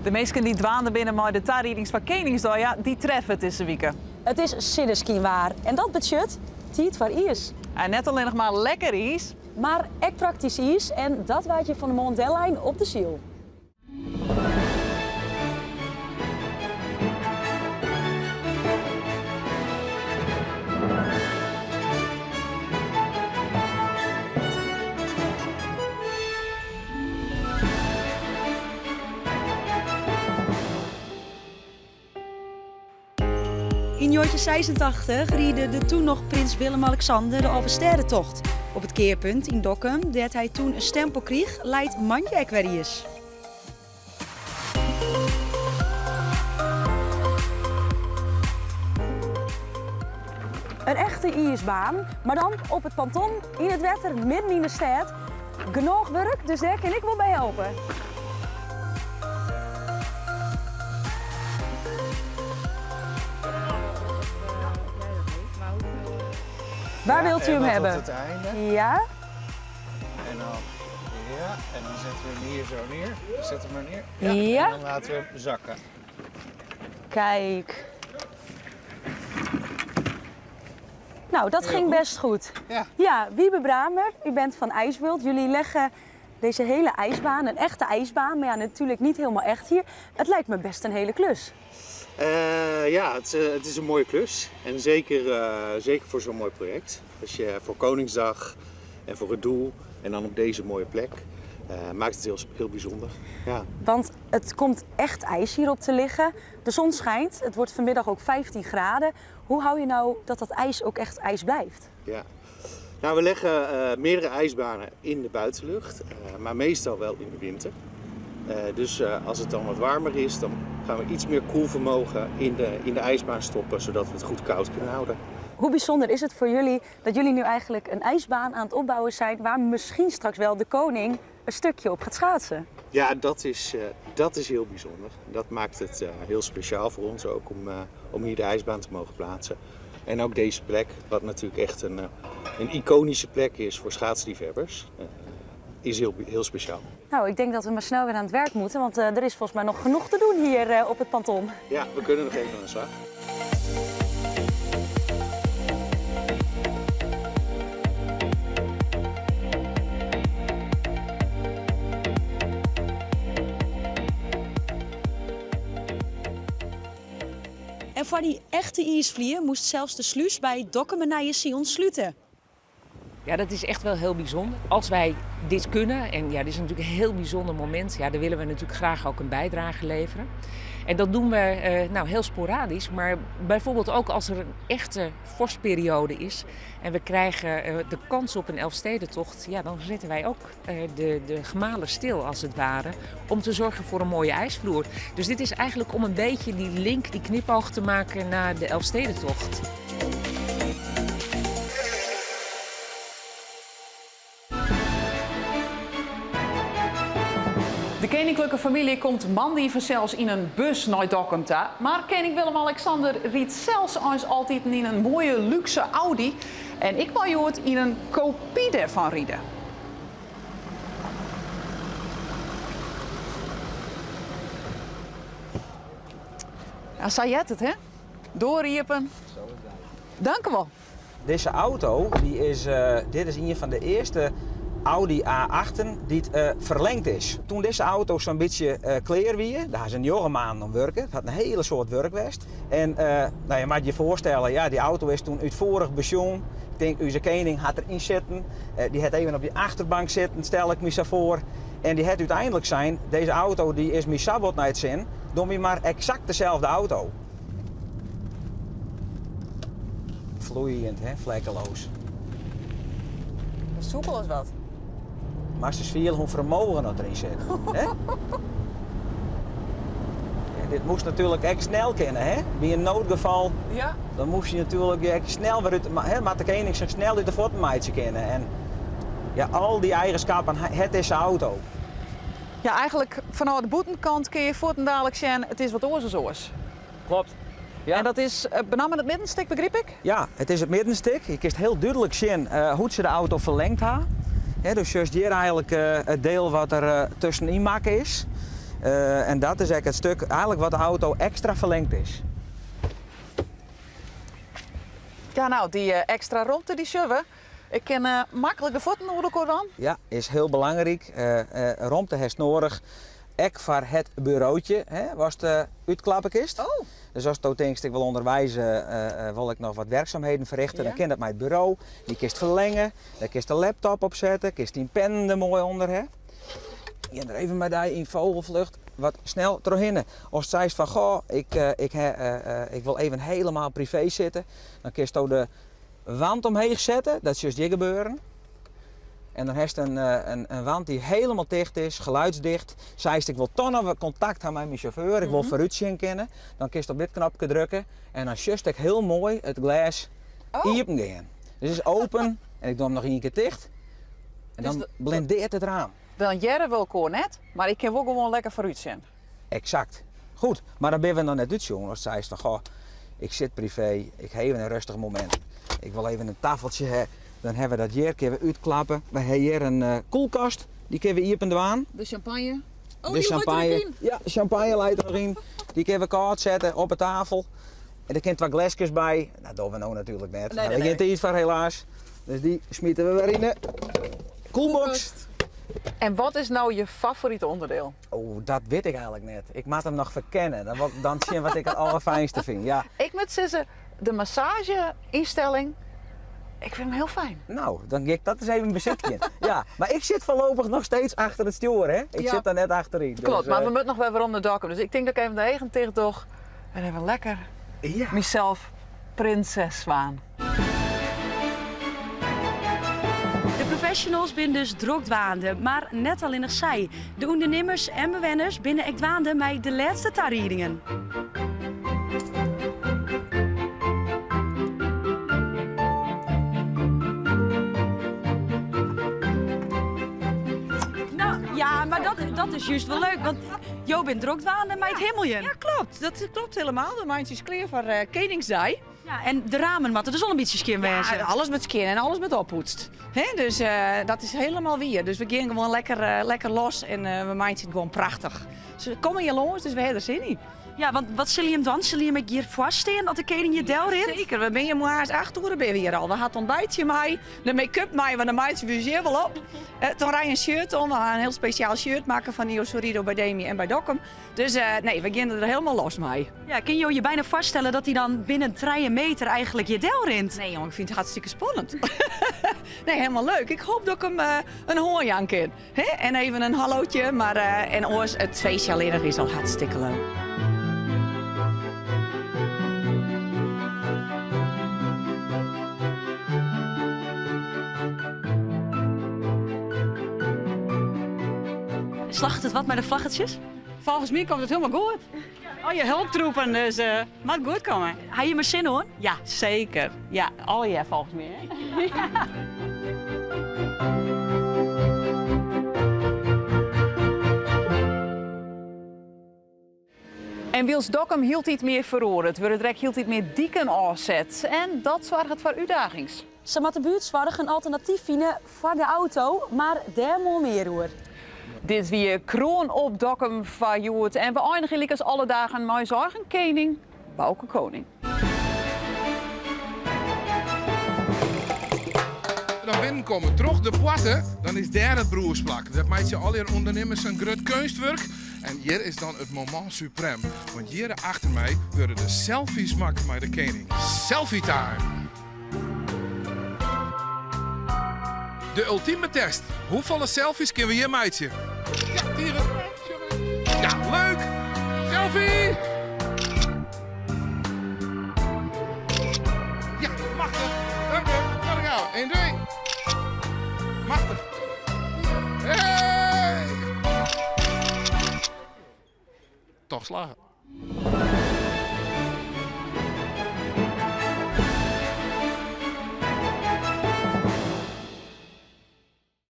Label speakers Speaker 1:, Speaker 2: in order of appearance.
Speaker 1: De minsken dy't dwaande binne mei de tariedings foar Keningsdei, ja, dy treffe it dizze wike.
Speaker 2: It is sinneskynwaar en dat betsjut tiid foar iis.
Speaker 1: En net allinnich mar lekker iis.
Speaker 2: Mar ek praktysk iis en dat waard hjir fan 'e moarn dellein op de syl. Yn 1986 ride de toen noch prins Willem-Alexander de Alvestêdetocht. Op it kearpunt yn Dokkum, dêr't hy toen in stempel kriich, leit moandei ek wer iis. In echte iisbaan, mar dan op it ponton yn it wetter midden yn de stêd. Genôch wurk, dus dêr kin ik wol by helpe. Waar wilt u hem hebben?
Speaker 3: Tot het einde.
Speaker 2: Ja.
Speaker 3: En dan, ja, en dan zetten we hem hier zo neer. Zet hem maar neer. Ja.
Speaker 2: Ja.
Speaker 3: En dan laten we hem zakken.
Speaker 2: Kijk. Nou, dat ging best goed.
Speaker 3: Ja.
Speaker 2: Ja, Wiebe Bramer, u bent van IJsworld. Jullie leggen deze hele ijsbaan, een echte ijsbaan, maar ja, natuurlijk niet helemaal echt hier. Het lijkt me best een hele klus.
Speaker 3: Ja, het is een mooie klus. En zeker voor zo'n mooi project. Als je voor Koningsdag en voor het doel en dan op deze mooie plek, maakt het heel, heel bijzonder. Ja.
Speaker 2: Want het komt echt ijs hierop te liggen. De zon schijnt, het wordt vanmiddag ook 15 graden. Hoe hou je nou dat dat ijs ook echt ijs blijft?
Speaker 3: Ja. Nou, we leggen meerdere ijsbanen in de buitenlucht, maar meestal wel in de winter. Dus als het dan wat warmer is, dan gaan we iets meer koelvermogen in de ijsbaan stoppen, zodat we het goed koud kunnen houden.
Speaker 2: Hoe bijzonder is het voor jullie dat jullie nu eigenlijk een ijsbaan aan het opbouwen zijn waar misschien straks wel de koning een stukje op gaat schaatsen?
Speaker 3: Ja, dat is heel bijzonder. Dat maakt het heel speciaal voor ons ook om hier de ijsbaan te mogen plaatsen. En ook deze plek, wat natuurlijk echt een iconische plek is voor schaatsliefhebbers, is heel, heel speciaal.
Speaker 2: Nou, ik denk dat we maar snel weer aan het werk moeten, want er is volgens mij nog genoeg te doen hier op het ponton.
Speaker 3: Ja, we kunnen nog even aan de slag.
Speaker 2: En voor die echte iisflier moest zelfs de sluis bij Dokkumer Nije Silen sluten.
Speaker 4: Ja, dat is echt wel heel bijzonder. Als wij dit kunnen, en ja, dit is natuurlijk een heel bijzonder moment, ja, daar willen we natuurlijk graag ook een bijdrage leveren. En dat doen we heel sporadisch, maar bijvoorbeeld ook als er een echte vorstperiode is en we krijgen de kans op een Elfstedentocht, ja, dan zetten wij ook de gemalen stil als het ware, om te zorgen voor een mooie ijsvloer. Dus dit is eigenlijk om een beetje die link, die knipoog te maken naar de Elfstedentocht.
Speaker 1: De keninklijke familie komt moandei fansels yn in bus nei Dokkum ta. Mar kening Willem-Alexander rydt sels eins altyd yn in moaie lúkse Audi. En ik mei hjoed yn in kopy dêrfan ride. Ja, sa heart it, hè? Doar iepen. Dank u wel.
Speaker 5: Dizze auto, dit is ien fan de earste Audi A8'en dy't ferlingd is. Toen dizze auto sa'n bytsje klear wie, dêr ha se 9 maanden oan wurke, it hat in hiele soad wurk west. En je moat je foarstelle, ja, dy auto is toen útfoerich besjoen. Ik tink, ús kening hat deryn sitten, dy hat even op dy achterbank sitten, stel ik my sa foar. En dy hat úteinlik sein, dizze auto dy is my sa bot nei it sin, doch my mar eksakt deselde auto. Vloeiend, hè? Vlekkeloos.
Speaker 1: Soepel as wat.
Speaker 5: Moatst ris fiele hoe fermogen dat deryn sit. Hè? Ja, dit moast natuerlik ek snel kinne, hè? By in noodgefal, dan moast je natuerlik ek snel wer út de, hè, moat de kening sich snel út de fuotten meitsje kinne. En ja, al dy eigenskappen hat dizze auto.
Speaker 1: Ja, eigenlik fanôf de bûtenkant kinne je fuortendalik sjen, it is wat oars as oars.
Speaker 5: Klopt. Ja.
Speaker 1: En dat is benammen it middenstik, begryp ik?
Speaker 5: Ja, it is it middenstik. Je kinst hiel dúdlik sjen hoe't se de auto ferlingd ha. Hè, dus sjochst hjir eigenlik it diel wat der tuskenyn makke is. En dat is ek it stik eigenlik wat de auto ekstra ferlingd is.
Speaker 1: Ja, no, dy ekstra romte dy sjogge we. Ik kin maklik de fuotten oer elkoar dwaan.
Speaker 5: Ja, is hiel belangryk. Romte hast noadich, ek foar het burootje, hè, watst útklappe kinst.
Speaker 1: Oh.
Speaker 5: Dus asto tinkst, ik wol ûnderweis wol ik noch wat werkzaamheden ferrichte, dan kin dat mei it buro. Dy kinst ferlinge, dêr kinst de laptop op sette, kinst dyn pennen der moai ûnder ha. Gean der even mei dy yn vogelvlucht wat snel trochhinne. Ast seist fan goh, ik wol even helemaal privé sitte, dan kinsto de wand omheech sette, dat sjochst hjir gebeuren. En dan hast in wand dy't helemaal ticht is, geluidsdicht. Seist ik wol toch noch wat kontakt ha mei myn sjauffeur, ik wol foarút sjen kinne, dan kinst op dit knopke drukke en dan sjochst ek hiel moai it glês iepen gean. Dus is open en ik doch him noch ien kear ticht en dan blindeart it raam.
Speaker 1: Dan hearre we elkoar net, mar ik kin wol gewoan lekker foarút sjen.
Speaker 5: Eksakt. Goed, mar dan binne we noch net útsjoen ast seist fan goh, ik sit privé, ik ha even in rêstich momint, ik wol even in taffeltsje ha, dan ha we dat hjir, kinne we útklappe. We ha hjir in koelkast, dy kinne we iepen dwaan.
Speaker 1: De champagne. Oh,
Speaker 5: De
Speaker 1: dy leit der
Speaker 5: champagne.
Speaker 1: ek yn.
Speaker 5: Ja, champagne leit der noch yn. Dy kinne we kâld sette op 'e tafel. En der kinne twa gleskes by. Dat dogge we no natuerlik net.
Speaker 1: Nee,
Speaker 5: Daar ha we
Speaker 1: nee,
Speaker 5: gjin tiid foar helaas. Dus dy smite we wer yn de koelbox.
Speaker 1: En wat is no je favorite ûnderdiel?
Speaker 5: Oh, dat wit ik eigenlik net. Ik moat him noch ferkenne. Dan wol ik dan sjen wat ik it allerfijnste fyn. Ja.
Speaker 1: Ik moat sizze, de massaazje-ynstelling, ik fyn him hiel fijn.
Speaker 5: No, dan gean ik dat ris even besykjen. Ja, mar ik sit foarlopich noch steeds achter it stjoer, hè? Ik
Speaker 1: Ja.
Speaker 5: sit der net achteryn. Dus,
Speaker 1: Klopt, mar we moatte noch wer werom nei Dokkum. Dus ik tink dat ik even de eagen ticht doch en even lekker
Speaker 5: Ja.
Speaker 1: mysels prinses waan.
Speaker 2: De professionals binne dus drok dwaande, mar net allinnich sy. De ûndernimmers en bewenners binne ek dwaande mei de lêste tariedingen. No, ja, mar dat is júst wol leuk, want jo binne drok dwaande mei it himmeljen.
Speaker 6: Ja, klopt. Dat klopt helemaal. De meitsje is klear foar Keningsdei.
Speaker 2: Ja, en de ramen moatte dus al in bytsje skjin wêze.
Speaker 6: Ja, alles moat skjin en alles moat oppoetst. Hè? Dus dat is helemaal wier. Dus we gean gewoan lekker, lekker los en we meitsje it gewoan prachtich. Se komme hjir lâns, dus we ha der sin yn.
Speaker 2: Ja, want wat sille jim dwaan? Sille jim ek hjir foar stean as de kening hjir delrint?
Speaker 6: Seker, we binne hjir moarns 8 oere binne we hjir al. We ha it ontbijtje mei, de make-up mei, want dan meitsje we ús hjir wol op. It oranje shirt oan, we ha in hiel spesjaal shirt makke fan Io Sorrido by Demi en by Dokkum. Dus nee, we gean der helemaal los mei.
Speaker 2: Ja, kinne jo je byna foarstelle dat hy dan binnen trije meter eigenlik hjir delrint?
Speaker 6: Nee jong, ik fyn it hartstikke spannend. Nee, helemaal leuk. Ik hoop dat ik him in hân jaan kin. Hè? En even in hallootje, mar en oars, it feestje allinnich is al hartstikke leuk.
Speaker 2: Slagget it wat mei de vlaggetsjes?
Speaker 7: Folgens my komt it hielendal goed. Al je helptroepen, dus moat goed komme.
Speaker 2: Ha je der sin oan?
Speaker 7: Ja, seker. Ja, allegear folgens my. Hè?
Speaker 1: En wylst Dokkum hieltyd mear feroaret, wurde der ek hieltyd mear diken ôfset. En dat soarget foar útdagings.
Speaker 2: Sa moat de buertsoarch in alternatyf fine foar de auto, mar dêr moarn mear oer.
Speaker 1: Dit wie Kroan op Dokkum foar hjoed. En we einigje lykas alle dagen mei ús eigen kening, Bauke Koning.
Speaker 8: Dan binnenkomme troch de poarte, dan is dêr it Broersplak. Dat meitsje allegear ûndernimmers in grut keunstwurk. En hjir is dan it moment suprême, want hjir achter my wurde de selfies makke mei de kening. Selfie time! De ultieme test. Hoefolle selfies kinne we hjir meitsje? Ja, tige. Ja, leuk! Selfie! Ja, machtich. Dank u. Daar gaan we. 1, 2. Machtich. Hey! Toch slagge.